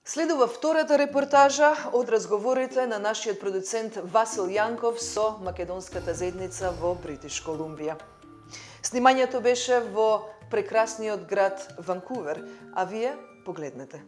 Следува втората репортажа од разговорите на нашиот продуцент Васил Јанков со македонската заедница во Бритиш Колумбија. Снимањето беше во прекрасниот град Ванкувер, а вие погледнете.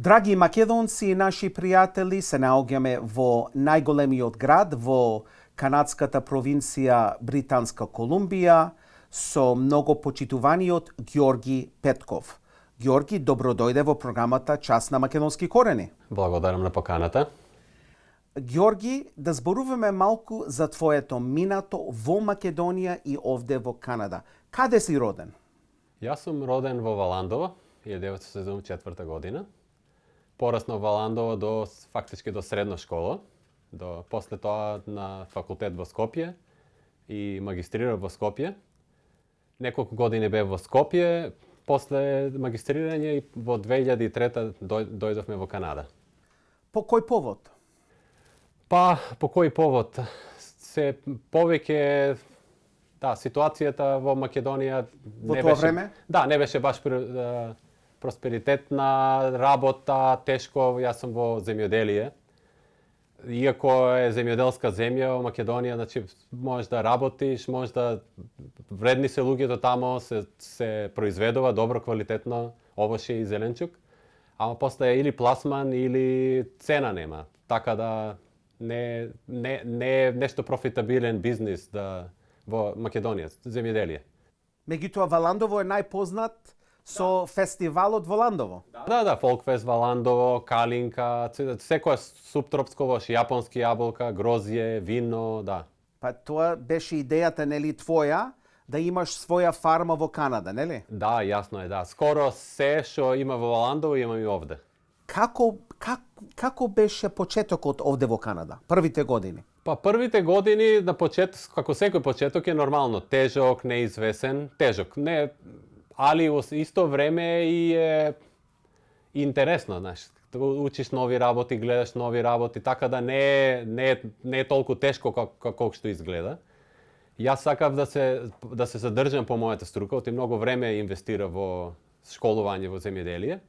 Драги македонци и наши пријатели, се наоѓаме во најголемиот град во канадската провинција Британска Колумбија со многу почитуваниот Ѓорги Петков. Ѓорги, добро дојде во програмата Час на македонски корени. Благодарам на поканата. Ѓорги, да зборуваме малку за твоето минато во Македонија и овде во Канада. Каде си роден? Јас сум роден во Валандово, 1974 година. Пораснав во Валандово фактички до средна школа. После тоа на факултет во Скопје и магистрирав во Скопје. Неколку години бев во Скопје, после магистрирање и во 2003 дојдовме во Канада. По кој повод? По кој повод? Се повеќе ситуацијата во Македонија во тоа време? Да, не беше баш просперитетна работа, тешко, јас сум во земјоделие. Иако е земјоделска земја во Македонија, значи можеш да работиш, можеш да вредни се луѓето тамо, се произведува добро квалитетно овоше и зеленчук, ама после или пласман или цена нема. Така да не е нешто профитабилен бизнис во Македонија, земјоделие. Меѓутоа Валандово е најпознат со фестивалот во Ландово. Да, Фолкфест во Ландово, Калинка, секоја суптропско вош, јапонски јаболка, грозје, вино, да. Па тоа беше идејата, нели, твоја, да имаш своја фарма во Канада, нели? Да, јасно е, да. Скоро се што има во Ландово, имам и овде. Како беше почетокот овде во Канада? Првите години? Па првите години на почеток, како секој почеток е нормално, тежок, неизвесен, тежок, не, али во исто време и е интересно, знаеш. Учиш нови работи, гледаш нови работи, така да не е толку тешко како што изгледа. Јас сакав да се задржам по мојата струка, оти многу време инвестира во школување во земјоделие.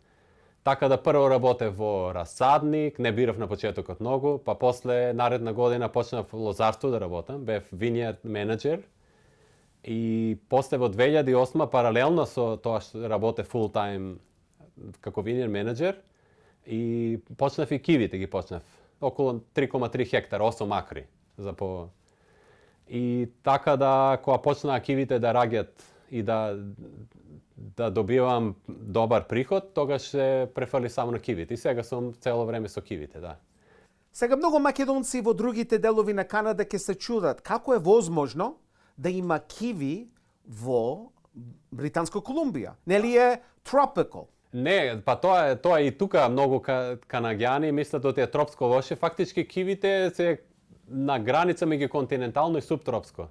Така да прво работев во расадник, не бирав на почетокот многу, па после наредна година почнав во лозарство да работам, бев vineyard менеджер. И после во 2008 паралелно со тоа што работев full time како vineyard менеджер и почнав и кивите ги почнав. Околу 3,3 хектара, 8 акри. И така да кога почнаа кивите да раѓат и да добивам добар приход, тогаш се префали само на кивите. И сега сум цело време со кивите, да. Сега многу македонци во другите делови на Канада ќе се чудат како е возможно да има киви во Британска Колумбија. Нели е tropical? Не, па тоа и тука многу канаѓани мислат дека е тропско воше. Фактички кивите се на граница меѓу континентално и суптропско.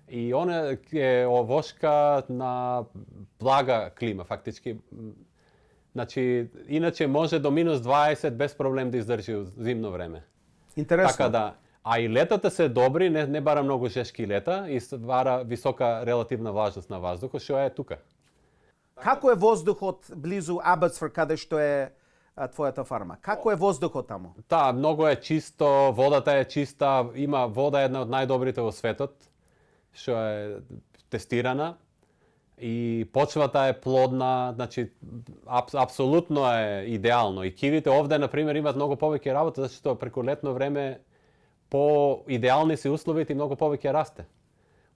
И она е овошка на блага клима, фактички. Значи, иначе може до минус 20 без проблем да издржи у зимно време. Интересно. Така да, а и летата се добри, не бара многу жешки лета и ствара висока релативна влажност на ваздухот, што е тука. Како е воздухот близу Абbotsford, каде што е твојата фарма? Како е воздухот таму? Да, многу е чисто, водата е чиста, има вода една од најдобрите во светот, што е тестирана. И почвата е плодна, значи апсолутно е идеално. И кивите овде, например, имаат многу повеќе работа, зашто преку летно време по идеални се условите и многу повеќе расте.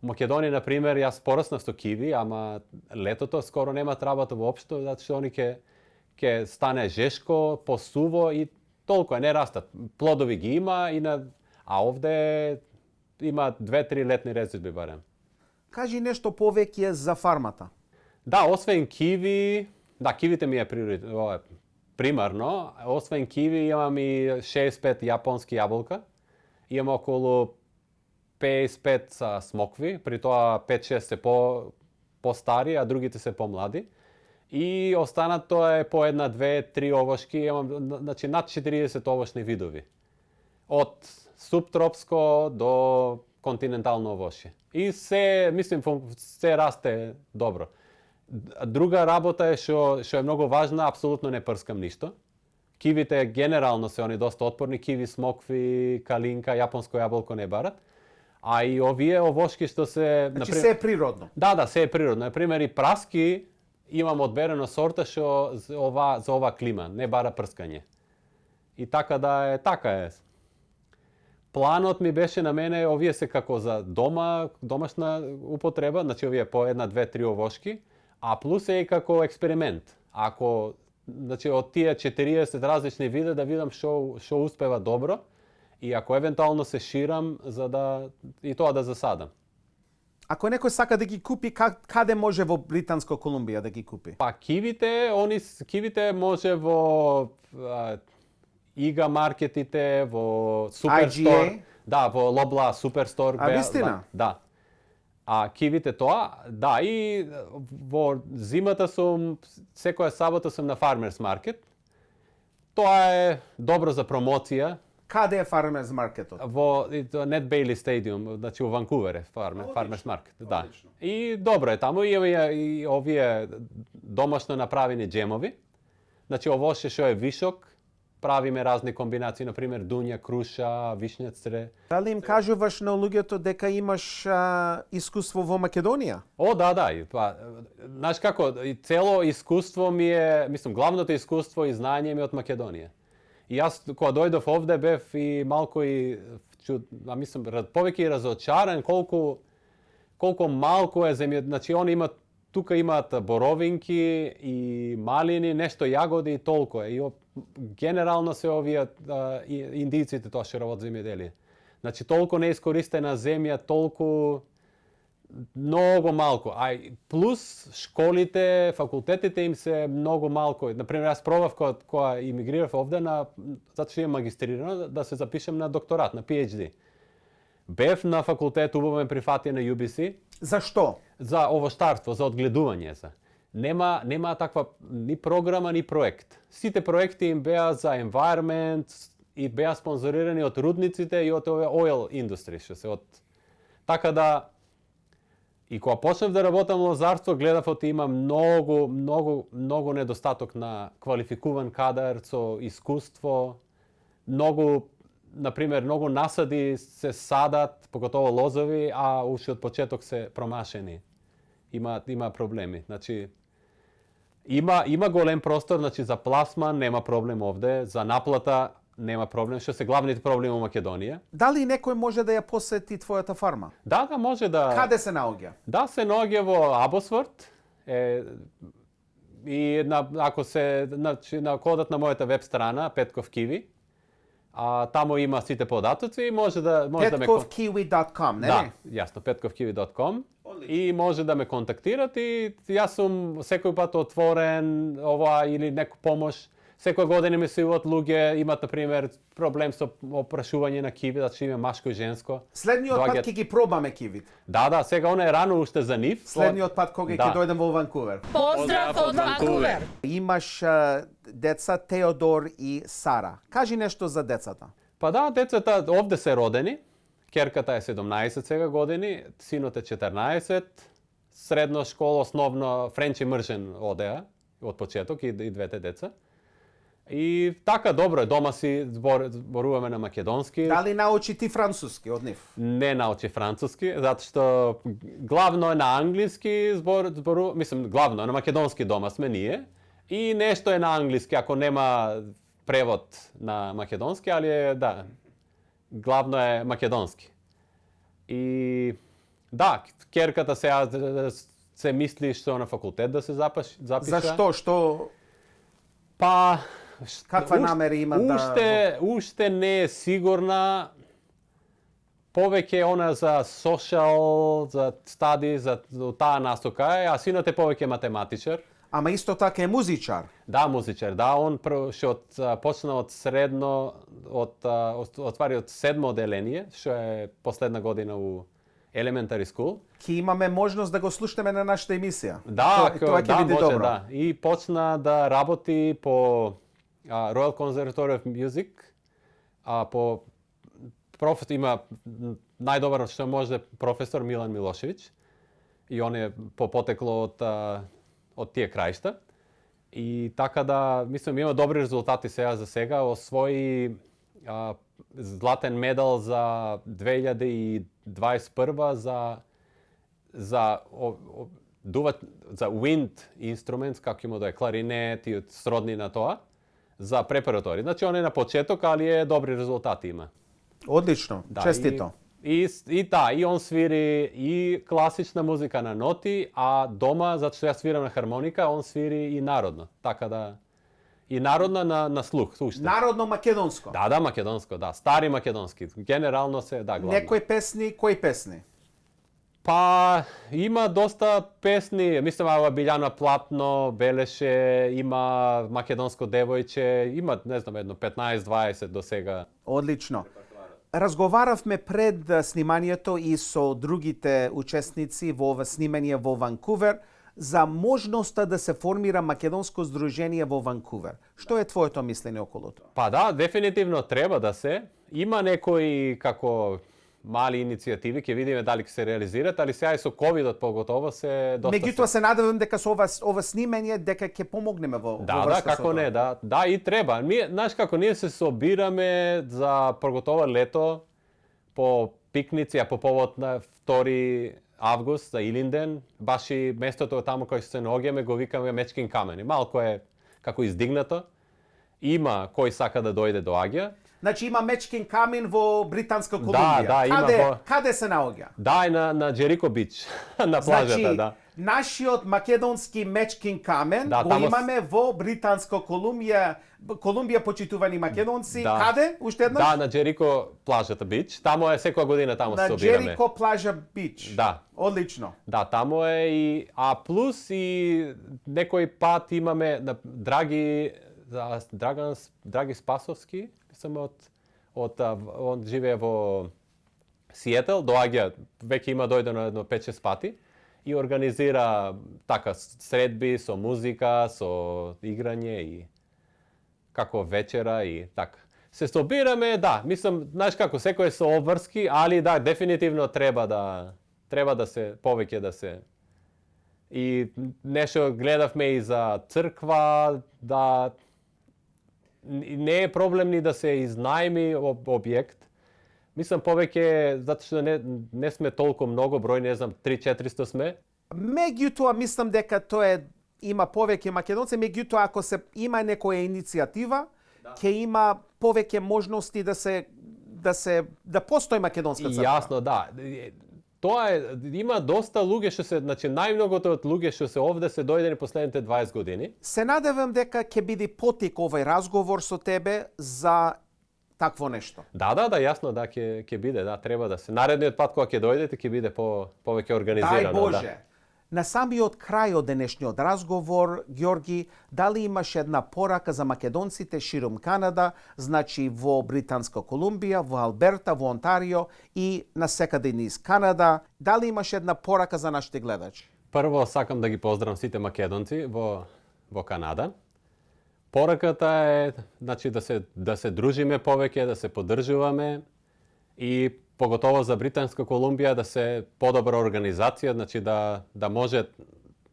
У Македонија, например, јас пораснав со киви, ама летото скоро немаат работа воопшто, зашто они ќе стане жешко, посуво и толку не растат. Плодови ги има, а овде има 2-3 летни резидби барем. Кажи нешто повеќе за фармата. Да, освен киви, да, кивите ми е примарно. Освен киви имам и 65 јапонски јаболка. Имам околу 55 смокви, при тоа 5-6 се по-стари, а другите се по-млади. И останато е по 1, 2, 3 овошки, имам значи над 40 овошни видови. Од субтропско до континентално овошје. И се, мислим, се расте добро. Друга работа е што е многу важна, апсолутно не прскам ништо. Кивите генерално се они доста отпорни, киви, смокви, калинка, јапонско јаболко не барат. А и овие овошки што се... Значи се е природно. Да, се е природно. Например, и праски имам одберено сорта што за ова клима, не бара прскање. И така така е. Планот ми беше на мене, овие се како за домашна употреба, значи овие по 1, 2, 3 овошки, а плюс е и како експеримент. Ако, значи од тие 40 различни вида да видам што успева добро и ако евентуално се ширам за да и тоа да засадам. Ако некој сака да ги купи, каде може во Британска Колумбија да ги купи? Па кивите може во Ига маркетите, во Суперстор. Да, во Лобла Суперстор. А вистина? Да. А кивите тоа, да, и во зимата секоја сабота сум на Farmers Market. Тоа е добро за промоција. Каде е Farmers Marketот? Во Нет Бейли Стадиум, значи во Ванкувер е Farmers Market. Да. И добро е таму, и овие домашно направени джемови. Значи овоше што е вишок, правиме разни комбинации, например дуња, круша, вишња цре. Дали им кажуваш на луѓето дека имаш искуство во Македонија? О, да. Знаеш како, цело искуство ми е, мислам, главното искуство и знање ми е од Македонија. И јас кога дојдов овде бев и малку мислам, повеќе разочаран колку малку е земја, значи они тука имаат боровинки и малини, нешто јагоди и толку е. И генерално се овие индиците тоа што работат земјоделие. Значи толку неискористена земја, толку многу малку. А плюс школите, факултетите им се многу малку. Например, јас пробав кога имигрирав овде затоа што имам магистрирано да се запишам на докторат, на PhD. Бев на факултет, убаво ме прифати на UBC. Зашто? За овоштарство, за одгледување за. Нема таква ни програма, ни проект. Сите проекти им беа за environment и беа спонзорирани од рудниците и од oil industry, што се од... Така да, и кога почнав да работам во лозарство, гледав оти има многу недостаток на квалификуван кадар со искуство, например, многу насади се садат, поготово лозови, а уште од почеток се промашени. Има проблеми. Значи, има голем простор, значи за пласман нема проблем овде, за наплата нема проблем, што се главните проблеми во Македонија. Дали некој може да ја посети твојата фарма? Да, може да... Каде се наоѓа? Да, се наоѓа во Абосфорд. И ако се кодат на мојата веб страна Петков Киви, таму има сите податоци и може да ме... petkovkiwi.com, не? Да, јасно, petkovkiwi.com. И може да ме контактират и јас сум секој пат отворен или некој помош. Секоја година ми се јавуваат луѓе, имат, например, проблем со опрашување на киви, значи има машко и женско. Следниот пат ќе ги пробаме кивите. Да, сега она е рано уште за нив. Следниот пат кога ќе дојдем во Ванкувер. Поздрав од Ванкувер! Имаш деца Теодор и Сара. Кажи нешто за децата. Па да, децата овде се родени. Керката е 17 сега години, синот е 14, средна школа, основно Френч и Мршен одеа од почеток и двете деца. И така добро е, дома си зборуваме на македонски. Дали научи ти француски од нив? Не научи француски, затоа што главно е на англиски мислам главно е на македонски дома сме ние и нешто е на англиски ако нема превод на македонски, али е да. Главно е македонски. И да, керката сега се мисли што на факултет да се запиша. Зашто? Што? Па Каква намера има уште не е сигурна. Повеќе она за social, за study, за таа насока е, а синот е повеќе математичар. Ама исто така е музичар. Да, музичар. Да, он почна од средно, отвари од седмо оделение, што е последна година у Elementary School. Ки имаме можност да го слушнеме на нашата емисија. Да, тоа ќе биде може, добро. да. И почна да работи по Royal Conservatory of Music, по има најдобар што може професор Милан Милошевиќ. И он е потекло од тие краишта. И така да, мислам, има добри резултати за сега. Освои златен медал за 2021 за wind instruments, како има да е кларинет и сродни на тоа, за препаратори. Значи, он е на почеток, али е добри резултати има. Одлично, Да, честито. И он свири и класична музика на ноти, а дома, затоа што ја свирам на хармоника, он свири и народно. Така да, и народна на слух, уште. Народно македонско. Да, македонско, да. Стари македонски. Генерално се, да, главно. Некои песни, кои песни? Па, има доста песни. Мислам, Биљана Платно, Белеше, има Македонско девојче, има, не знам, едно 15-20 до сега. Одлично. Разговаравме пред снимањето и со другите учесници во ова снимање во Ванкувер за можноста да се формира македонско здружение во Ванкувер. Што е твоето мислење околу тоа? Па да, дефинитивно треба да се. Има некои како мали иницијативи, ќе видиме дали ќе се реализират, али сега и со ковидот поготово се доста. Меѓутоа се надевам дека со ова снимање дека ќе помогнеме во Да, како не, да. Да, и треба. Знаеш како ние се собираме за поготово лето по пикници, а по повод на 2 август за Илинден, баш и местото таму кај се наоѓаме го викаме Мечкин камен. Малку е како издигнато. Има кој сака да дојде до Агија. Значи има Мечкин камен во Британска Колумбија. Да, има каде се наоѓа? Да, и на Джерико Бич, на плажата, значи, да. Нашиот македонски Мечкин камен го имаме во Британска Колумбија. Колумбија почитувани македонци. Да. Каде? Уште еднаш? Да, на Джерико плажата Бич. Таму е секоја година таму се собираме. На Джерико плажа Бич. Да. Одлично. Да, таму е и плюс и некој пат имаме на Драги Спасовски, мислам он живее во Сиетл, доаѓа, веќе има дојдено едно 5-6 пати и организира така средби со музика, со играње и како вечера и така. Се собираме, да, мислам, знаеш како, секој е со обврски, али да, дефинитивно треба да се, повеќе да се. И нешто гледавме и за црква, да не е проблем ни да се изнајми објект. Мислам повеќе, затоа што не сме толку многу број, не знам, 3-400 сме. Меѓутоа, мислам дека тоа има повеќе македонци, меѓутоа ако се има некоја иницијатива, ќе има повеќе можности да постои македонска црква. Јасно, да. Тоа има доста луѓе што се, значи најмногото од луѓе што се овде се дојдени последните 20 години. Се надевам дека ќе биде потик овој разговор со тебе за такво нешто. Да, јасно, да, ќе биде, да, треба да се. Наредниот пат кога ќе дојдете ќе биде повеќе организирано. Дај Боже. На самиот крај од денешниот разговор, Георги, дали имаш една порака за македонците широм Канада, значи во Британска Колумбија, во Алберта, во Онтарио и насекаде низ Канада, дали имаш една порака за нашите гледачи? Прво сакам да ги поздравам сите македонци во Канада. Пораката е значи да се дружиме повеќе, да се поддржуваме и поготово за Британска Колумбија да се подобра организација, значи да може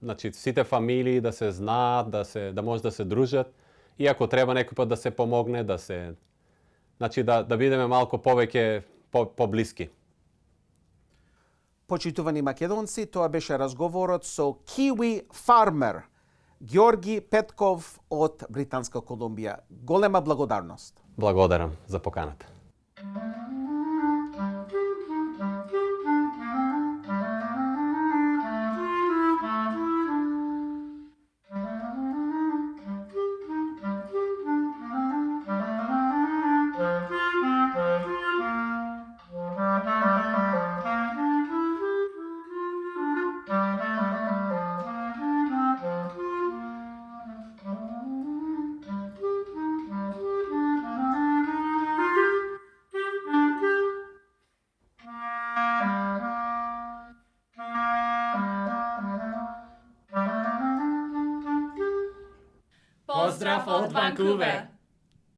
значи сите фамилии да се знаат, да може да се дружат и ако треба некој пат да се помогне, значи да бидеме малку повеќе поблиски. Почитувани македонци, тоа беше разговорот со Kiwi Farmer, Георги Петков од Британска Колумбија. Голема благодарност. Благодарам за поканата. Pozdrav od Vancouver!